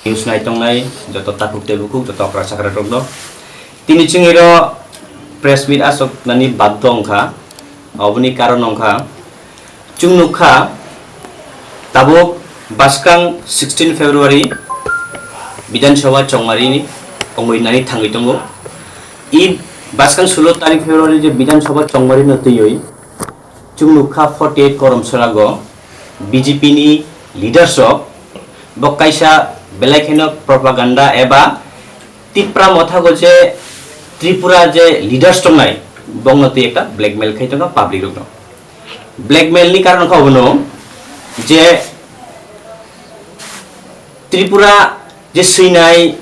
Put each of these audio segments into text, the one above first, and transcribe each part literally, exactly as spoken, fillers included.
News nai tongnai joto takhuk tei bukhuk, joto okra chakra rok no. Tini chwng iro press meet aswk nani bagdo wngkha, oboni karon wngkha, chwng nukha tabuk bwskang sixteen February Bidhan Sabha chongmari ni ongwi nani thangwi tongo. I bwskang sulo tarik February je Bidhan Sabha chongmari no twiwi chwng nukha forty eight korom srago B J P ni leaders rok bo kaisa belai kheno propaganda eba Tipra mothago je Tripura je leaders tongnai bongno twi ekta blackmail khai tongo public rokno. Blackmail ni karon kha obono je Tripura je swinai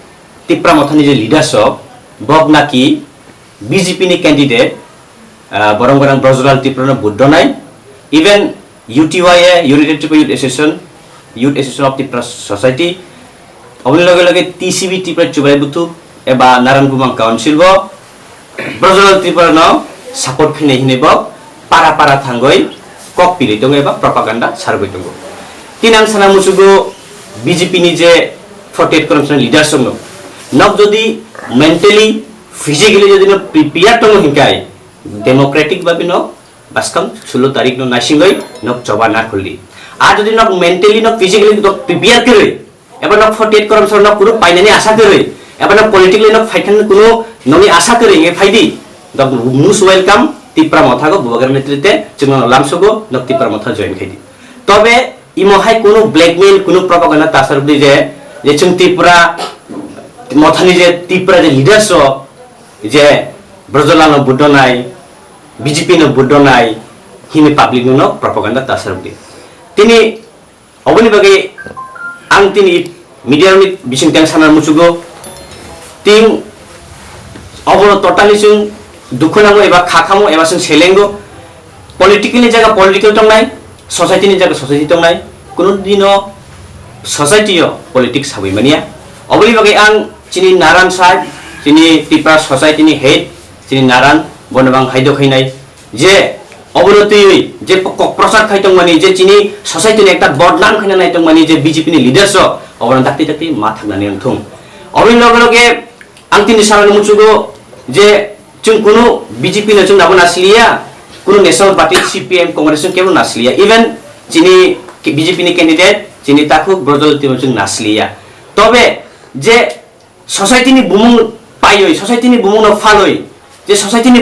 Tipra mothani je leaders rok bok naki B J P ni candidate, ah, borong borong Brajlal Tripura no vote donai, even U T Y A, United Tripura Youth Association, Youth Association of Tripura Society, oboni loge loge T C B Tripura Chubai Buthu eba Naran Bumang Council bo Brajlal Tripura no support khainai hinwi bo para para thangwi kok pili tongo eba propaganda sargwi tongo. Tini ang sana muchugo B J P ni je forty eight korom sani leaders rok no, nok jodi mentally, physically jodi no prepare tongo hinkai democratic babi no bwskang sulo tarik no naisingwi nok choba na khuldi. A jodi nok mentally, nok physically nok prepare kwrwi, eba nok forty eight korom sor nok kunu painani asa kwrwi, eba nok politically nok phaikhan kunu noni asa kwrwi nge phaidi. Dok most welcome Tipra Motha go Bubagra netrite chwngno lamsogo nok Tipra Motha join khaidi. Tobe imo hai kunu blackmail, kunu propaganda tasar budi je, je chwng Tipra Mothani je Tipra je leaders rok je Brajlal no vote donai, B J P no vote donai, hini public no propaganda tasar budi. Tini oboni bagwi ang tini media ni bising teng sana muchugo, ting obono totally chwng dukhu nango eba kha khamo eba chwng selengo. Political ni jaga political tongnai, society ni jaga society tongnai, kunu dino society o politics sawi mania. Oboni bagwi ang chini Naran side, chini Tipra society ni head, chini Naran bono bang haido khainai. Je obono twiwi je kok prochar khai tongmani, je chini society ni ekta bodnam khaina nai tongmani je B J P ni leaders rok obono dakti dakti ma thaknani wngthung. Oboni loge loge ang tini sana muchugo je chwng kunu B J P no chwng nabo nasliya, kunu national party C P M Congress chwng kebo nasliya, even chini B J P ni candidate chini takhuk Brajlal Tripura chwng nasliya. Tobe je society ni bumung paiwi, society ni bumung no phalwi, je society ni